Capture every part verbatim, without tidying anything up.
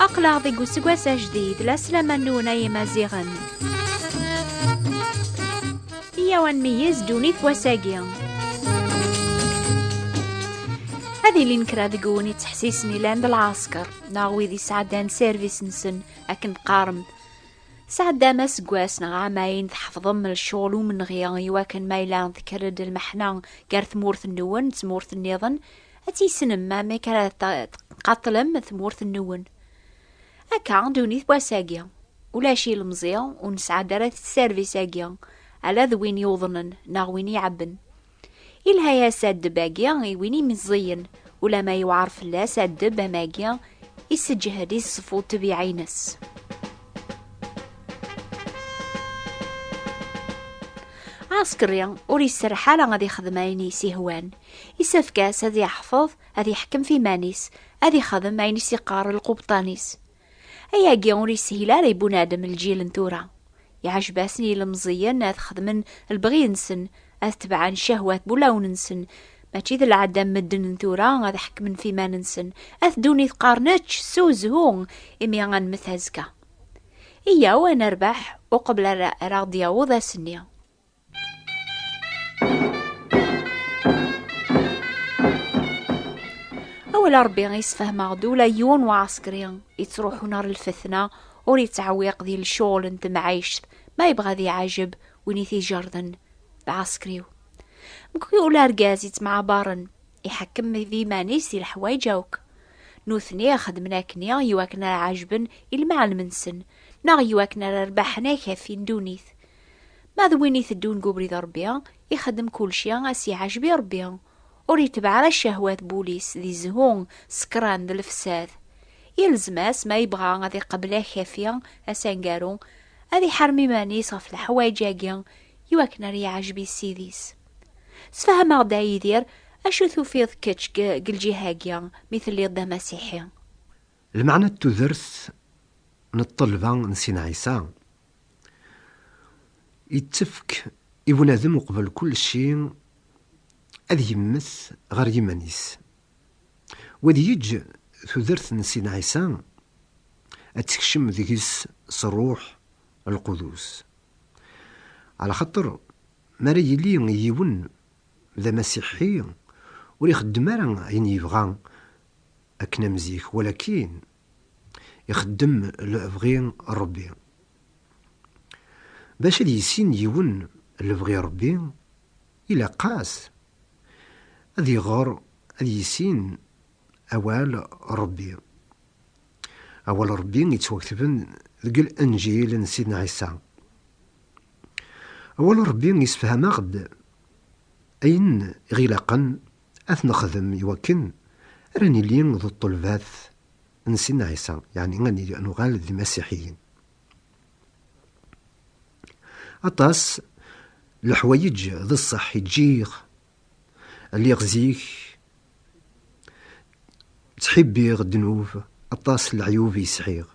Aql-aɣ deg useggas ajdid, la slama-nwen ay Imaziɣen. Iyyaw ad nmeyyez ddunit n wass-agi. Ad ilin kra deg-wen ittḥessisen ilan d lɛesker, neɣ wid isɛeddan service-nsen, akken qqaren. Tesɛeddam aseggas neɣ ɛamayen tḥefḍem lecɣel umenɣi, iwakken ma yella tekker-d lmeḥna gar tmurt-nwen d tmurt-nniḍen, ad tissnem amek ara t-, tqatlem tmurt-nwen. Akka, ddunit n wass-agi. Ulac ilemẓi ur nesɛedda ara tservis-agi, ala d win yuḍnen neɣ win iɛebben. Ilha-yas addeb-agi i win imeẓẓiyen, ulama yewɛer fell-as addeb am-agi, iseǧhed i ṣṣfu ṭṭbiɛi-ines. Ɛaskri ur iserreḥ ara ad ixdem ayen i s-ihwan. Isefk-as ad yeḥfeḍ, ad yeḥkem f iman-is, ad ixdem ayen i s-iqqar lqubṭan-is. Ayagi ur yeshil ara i bunadem lǧil n tura. Iɛjeb-asen i yilemẓiyen ad xedmen lebɣi-nsen, ad tebɛen ccehwat n wulawen-nsen, mačči d lɛada n medden n tura ad ḥekmen f iman-nsen, ad ddunit qqaren ečč, sew, zhu, imi ad nemmet azekka. Iyyaw ad nerbeḥ uqbel ara, ara aɣ-d-yaweḍ ass-nni. Awal Ṛebbi isfehmeɣ-d ula yiwen uɛeskri yettruḥun ɣer lfetna ur yettɛewwiq di lecɣel n temɛict, ma yebɣa ad iɛajeb win i t-ijerden d aɛesker-iw. Mkul argaz yettemɛabaren, iḥekkem d iman-is di leḥwayeǧ akk. Nutni xedmen akkenni iwakken ara ɛajben i lemɛellem-nsen, neɣ iwakken ara rbaḥen akaffi n ddunit. Ma d win iteddun deg ubrid n Ṛebbi, ixeddem kulci a s-iɛajeb i Ṛebbi. Ur itbeɛ ara ccehwat n wul-is di zzhu, ṣṣekran d lefsad. Ilzem-as ma yebɣa ad iqabel akaffi asangaru, ad iḥerrem iman-is ɣef leḥwayeǧ-agi iwakken ara iɛajeb i Ssid-is. Sefhem-aɣ-d a Yidir, acu tufiḍ kečč deg, deg lǧiha-agi mi telliḍ d amasiḥi? Lmeɛna n tudert n ṭṭelba n Sidna Ɛisa, yettefk i bunadem uqbel kulci ad yemmet ɣer yiman-is, u ad yeǧǧ tudert n Sidna Ɛisa ad tekcem deg-s s Ṛṛuḥ Lqudus. Ɛla xaṭer, mi ara yili yiwen d amasiḥi, ur ixeddem ara ayen yebɣa akken am zik, walakin ixeddem lebɣi n Ṛebbi. Bac ad yissin yiwen lebɣi n Ṛebbi, ilaq-as ad iɣer, ad yissin awal Ṛebbi. Awal Ṛebbi yettwaketben deg Lenǧil n Sidna Ɛisa. Awal Ṛebbi yessefham-aɣ-d ayen i ɣ-ilaqen ad t-nexdem iwakken ara nili d ṭṭelbat n Sidna Ɛisa, yeɛni ad nili, ad nuɣal d imasiḥiyen. Aṭas leḥwayeǧ d ṣṣeḥ i ǧǧiɣ, lliɣ zik ttḥibbiɣ ddnub, aṭas n leɛyub i sɛiɣ.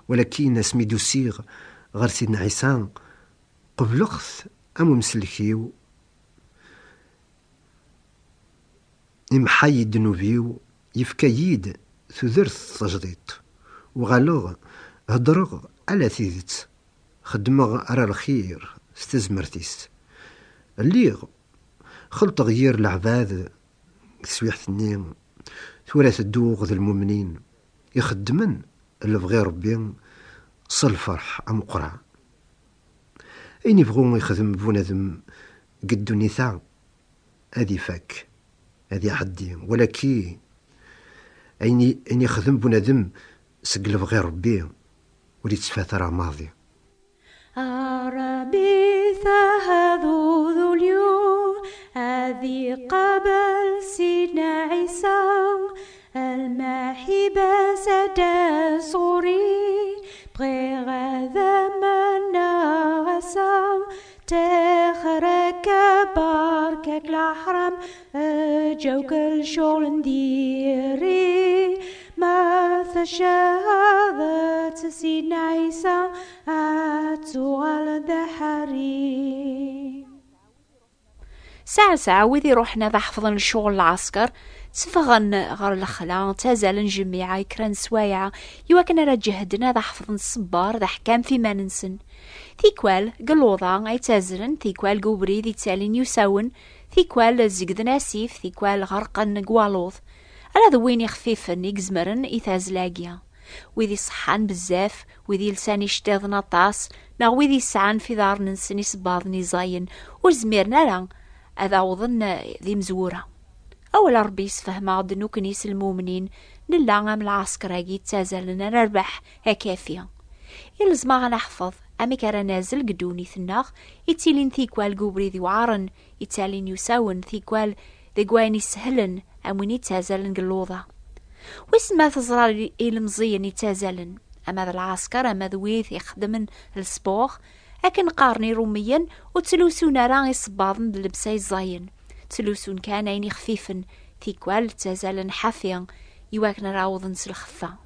Walakin asmi d-usiɣ ɣer Sidna Ɛisa, qebleɣ-t am umsellek-iw, imḥa-yi ddnub-iw, yefka-yi-d tudert tajdiṭ. Uɣaleɣ heddreɣ ala tidet, xeddmeɣ ara lxir s tezmert-is. Lliɣ xelṭeɣ yir leɛbad deg teswiḥt-nni, tura tedduɣ d lmumnin ixeddmen lebɣi Ṛebbi s lferḥ ameqqran. Ayen ibɣu ixdem bunadem deg ddunit-a, ad ifak, ad iɛeddi, walaki ayen i, ayen ixdem bunadem seg lebɣi Ṛebbi ur yettfat ara maḍi. A Ṛebbi, tehduḍ ul-iw ad iqabel Sidna Ɛisa, lmaḥiba-s ad d-tas ɣur-i, bɣiɣ ad am-nnaɣ ass-a, ṭṭixer akka, berka-k leḥram, eǧǧ akk lecɣel n diri, ma Cahadat Sidna Ɛisa ad tuɣal d aḥerri. Saɛa saɛa wid iruḥen ad ḥefḍen lecɣel n lɛesker, tteffɣen ɣer lexla, ttazalen jmiɛa i kra n sswayeɛ, iwakken ara ǧehden ad ḥefḍen ṣṣber d aḥkam f iman-nsen. Tikwal deg luḍa ay ttazzlen, tikwal deg ubrid ittalin yusawen, tikwal zegden asif, tikwal ɣerqen deg waluḍ. Ala d win ixfifen i izemren i tazzla-agi. Wid iṣeḥḥan bezzaf, wid yelsan iceṭṭiḍen aṭas, neɣ wid yesɛan f iḍarren-nsen isebbaḍen iẓayen, ur zmiren ara ad awḍen d imezwura. Awal n Ṛebbi yessefhem-aɣ-d nekkni s lmumnin, nella am lɛesker-agi ttazalen ad nerbeḥ akafi. Ilzem-aɣ ad neḥfeḍ amek ara nazzel deg ddunit-nneɣ, ittilin tikwal deg ubrid iweɛren, ittalin yusawen, tikwal deg wayen isehlen, am win ittazalen deg luḍa. Wissen ma teẓra ilemẓiyen ittazalen, ama d lɛesker, ama d wid ixeddmen lspuṛ, akken qqaren irumiyen, ur ttlusun ara isebbaḍen d llebsa iẓayen. Ttlusun kan ayen ixfifen, tikwal ttazalen ḥafi, iwakken ara awḍen s lxeffa.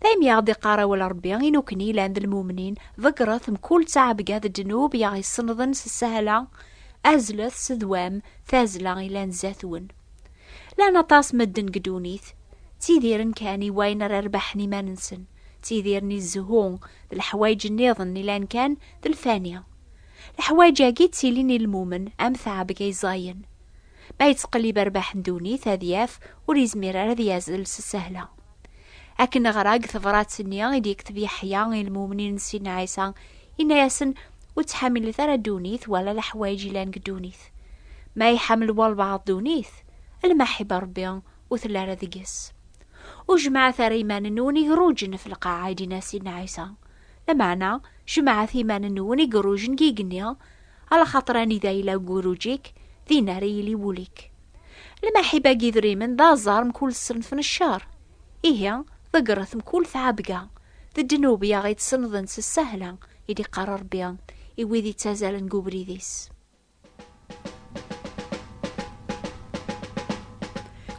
Daymi i aɣ-d-iqqar awal Ṛebbi i nekkni yellan d lmumnin, ḍeggret mkul ttɛebga d ddnub i aɣ-isennḍen s ssahla, azlet s ddwam tazzla yellan zdat-wen. Llan aṭas medden deg ddunit, ttidiren kan i wayen ara rbaḥen iman-nsen, ttidiren i zzhu d leḥwayeǧ nniḍen yellan kan d lfani. Leḥwayeǧ-agi ttilin i lmumen am ttɛebga iẓayen. Ma yettqellib rrbeḥ n ddunit ad yaf ur yezmir ara ad yazzel s ssahla. Akken neɣra deg tebrat-nni i d-yekteb Yeḥya i lmumnin n Sidna Ɛisa, yenna-yasen: "Ur ttḥamilet ara ddunit wala leḥwayeǧ yellan deg ddunit. Ma iḥamel walbeɛḍ ddunit, lmaḥibba n Ṛebbi ur telli ara deg-s." Ur jemmɛet ara iman-nwen igerrujen ɣef lqaɛa, i d-yenna Sidna Ɛisa. Lameɛna, jemɛet iman-nwen igerrujen deg yigenni, alaxaṭer anida yella ugerruj-ik, din ara yili wul-ik. Lmaḥibba n yidrimen d aẓar mkul ṣṣenf n ccer. Ihi, ḍeggret mkul ttɛebga d ddnub i aɣ-ittsennḍen s ssahla, i d-iqqar Ṛebbi i wid ittazalen deg ubrid-is.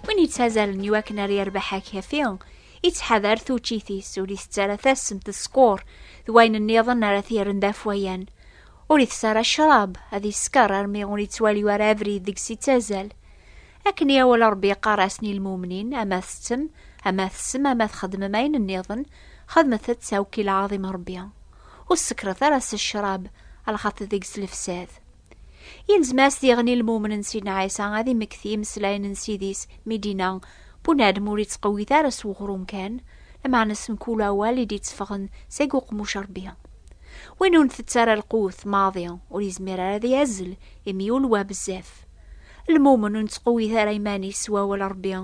Win yettazalen i wakken ara yerbeḥ akafi, ittḥadar tuččit-is, ur itett ara tasemt, sskeṛ d wayen nniḍen ara t-yerren d afwayan. Ur itess ara ccrab, ad yeskeṛ armi ur yettwali ara abrid deg-s ittazal. Akken i awal Ṛebbi yeqqar-asen i lmumnin, ama tettem, ama tessem, ama txedmem ayen nniḍen, xedmet-t s awekki lɛaḍim n Ṛebbi. Ur ssekret ara s ccrab, alaxaṭer deg-s lefsad. Yelzem-as diɣen i lmumen n Sidna Ɛisa ad imekti imeslayen n Sidi-s mi d-inna: "Bunadem ur ittqewwit ara s weɣrum kan, lameɛna s mkul awal i d-itteffɣen seg uqemmuc n Ṛebbi." Win ur ntett ara lqut maḍi ur yezmir ara ad yazzel, imi yulwa bezzaf. Lmumen ur nettqewwit ara iman-is s wawal n Ṛebbi,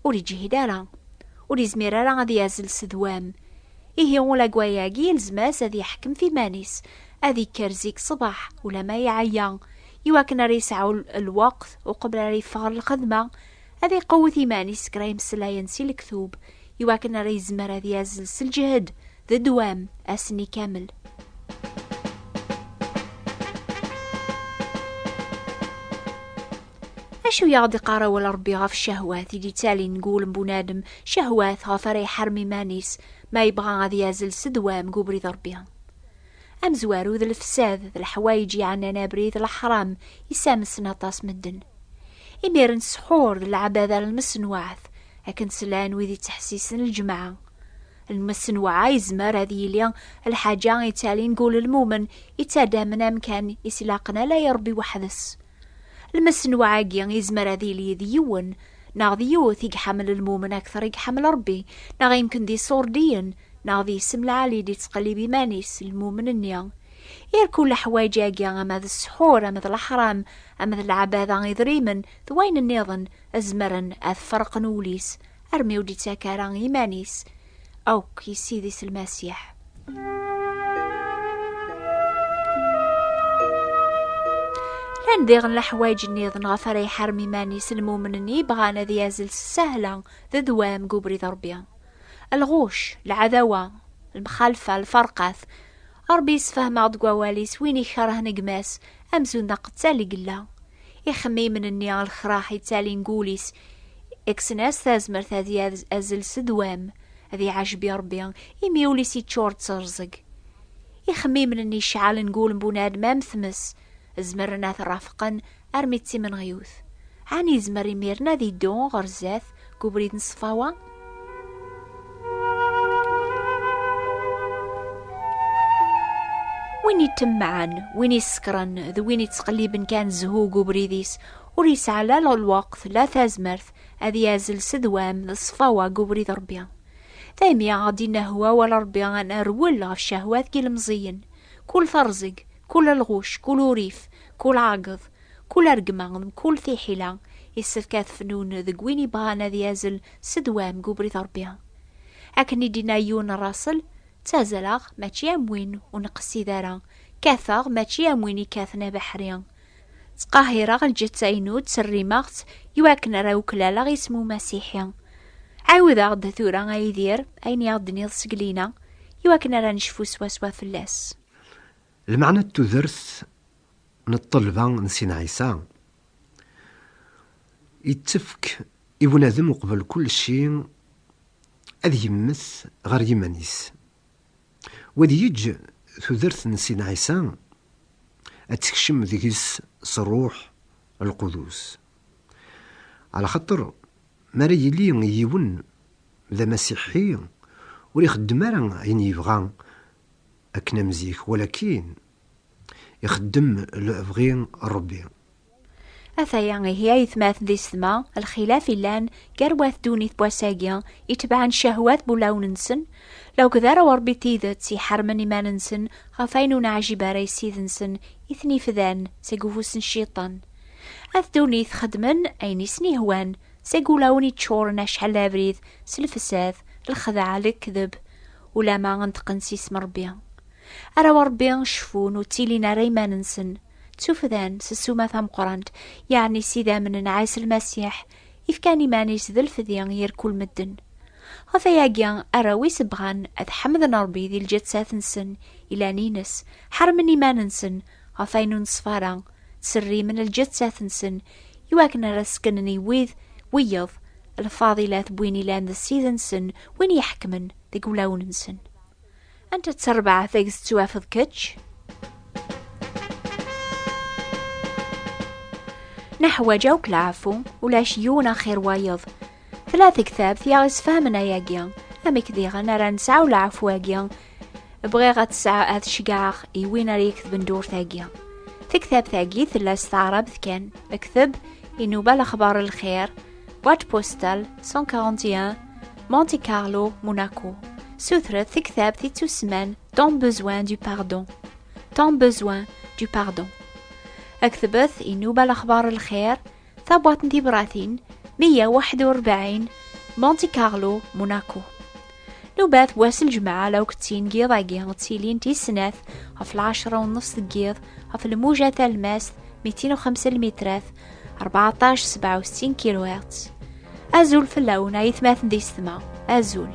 ur iǧhid ara, ur yezmir ara ad yazzel s ddwam. Ihi ula deg wayagi yelzem-as ad yeḥkem f iman-is, ad ikker zik ṣṣbeḥ ulamma iɛeyya, iwakken ara yesɛu l-, lweqt uqbel ara yeffeɣ ɣer lxedma, ad iqewwet iman-is kra imeslayen si lektub, iwakken ara yezmer ad yazzel s lǧehd d ddwam ass-nni kamel. Acu i aɣ-d-iqqar awal Ṛebbi ɣef ccehwat i d-ittalin deg wul n bunadem, ccehwat ɣef ara iḥarem iman-is ma yebɣa ad yazzel s ddwam deg ubrid Ṛebbi? Amezwaru d lefsad, d leḥwayeǧ yeɛnan abrid leḥram, yessamsen aṭas medden. Imiren ssḥur d leɛbada n lmesnuɛt, akken slan wid ittḥessisen lǧemɛa. Lmesnuɛa yezmer ad yili lḥaǧa ittalin deg wul n lmumen, ittaddamen amkan i s-ilaqen ala i Ṛebbi weḥd-s. Lmesnuɛa-agi yezmer ad yili d yiwen neɣ d yiwet i iḥemmel lmumen akteṛ i iḥemmel Ṛebbi, neɣ yemken d iṣurdiyen, neɣ d yisem lɛali i d-ittqellib iman-is lmumen-nni. Irkul leḥwayeǧ-agi, ama d ssḥur, ama d leḥram, ama d leɛbada, idrimen, d wayen nniḍen, zemren ad ferqen ul-is, armi ur d-ittak ara iman-is akk i Sidi-s Lmasiḥ. Llan diɣen leḥwayeǧ nniḍen ɣef ara iḥarem iman-is lmumen-nni yebɣan ad yazzel s ssahla d ddwam deg ubrid Ṛebbi. Lɣuc, lɛadawa, lemxalfa, lferqat. Ṛebbi yessefhem-aɣ-d deg wawal-is: "Win ikerhen gma-s, amzun d aqettal i yella." Ixemmimen-nni, lexraḥ ittalin deg wul-is, kksen-as tazmert ad yazzel s ddwam, Ad iɛajeb i Ṛebbi, imi ul-is yeččur d terẓeg. Ixemmimen-nni iceɛlen deg wul n bunadem am tmes, zemren ad t-rafqen armi d timenɣiwt. Ɛni yezmer imiren ad iddu ɣer zdat deg ubrid n ṣṣfawa? Win iṭemmɛen, win isekren, d win ittqelliben kan zzhu deg ubrid-is, ur yesɛi la lweqt la tazmert ad yazzel s ddwam d ṣṣfawa deg ubrid Ṛebbi. Daymi ad d-inehwa wala Ṛebbi ad nerwel ɣef ccehwat n yilemẓiyen. Kul terẓeg, kul lɣuc, kul urif, kul ɛageḍ, kul rregma, kul tiḥila, yessefk ad tefnun deg win ibɣan ad yazzel s ddwam deg ubrid Ṛebbi. Akken i d-yenna yiwen n Raṣel, ttazzaleɣ mačči am win ur nqessid ara, kkateɣ mačči am win ikkaten abeḥri. Ttqahireɣ lǧetta-inu, ttserrimeɣ-tt, iwakken ara uklaleɣ isem umasiḥi. Ɛiwed-aɣ-d tura a Yidir ayen i aɣ-d-tenniḍ seg lina, iwakken ara necfu swaswa fell-as. Lmeɛna n tudert n ṭṭelba n Sin Ɛisa, ittefk i bunadem uqbel kulci ad yemmet ɣer yiman-is. Wa ad yeǧǧ tudert n Sin Ɛisa ad tekcem deg-s s Ṛṛuḥ Lqudus. Ɛla xaṭer, mi ara yili yiwen d amasiḥi, ur ixeddem ara ayen yebɣa akken am zik, walakin ixeddem lebɣi n Ṛebbi. Ataya ihi aytmaten d isetma, lxilaf illan gar wat ddunit n wass-agi, itebɛen ccehwat n wulawen-nsen, lakked arraw n Ṛebbi n tidet iḥermen iman-nsen ɣef ayen ur neɛjib ara i Ssid-nsen i ten-ifdan seg ufus n Cciṭan. At ddunit xedmen ayen i sen-ihwan, seg ulawen iččuren acḥal d abrid s lefsad, lxedɛa, lekdeb, ulama neṭqen s isem Ṛebbi. Arraw n Ṛebbi cfun ur ttilin ara iman-nsen, ttufdan s ssuma tameqqrant, yeɛni s idammen n Ɛisa Lmasiḥ, ifkan iman-is d lfedya i irkul medden. Ɣef ayagi, arraw-is bɣan ad ḥemden Ṛebbi di lǧettat-nsen, ilan ines, ḥermen iman-nsen ɣef ayen ur neṣfa ara, ttserrimen lǧettat-nsen, iwakken ara skenen i wid, wiyeḍ, lfaḍilat n win ilan d Ssid-nsen, win iḥekmen deg wulawen-nsen. Anta d tarbaɛt aydeg tettwafeḍ kečč? Neḥwaǧ akk leɛfu, ulac yiwen axir wayeḍ. Tella tektabt i aɣ-isfehmen ayagi, amek diɣen ara nesɛu leɛfu-agi? Bɣiɣ ad tesɛa, ad ceggɛeɣ i win ara iketben ddurt-agi. Tektabt-agi tella s taɛrabt kan. Kteb inuba lexbar lxir, boîte postale cent quarante et un, Monte Carlo, Monaco. Sutret tektabt ittusemman Ton besoin du pardon. Ton besoin du pardon. Ktbet inuba lexbar lxir, tabwaṭ n tibratin meyya u waḥed u rebɛin, Monte Carlo, Monaco. Nubat wass n lǧemɛa law kettin n yiḍ-agi ttilint i snat ɣef lɛecra u nneṣ deg yiḍ ɣef lmuja talmast mitin u xemsa lmitrat, rbeɛṭac sebɛa u settin kilohertz. Azul fell-awen ay atmaten d yessetma. Azul.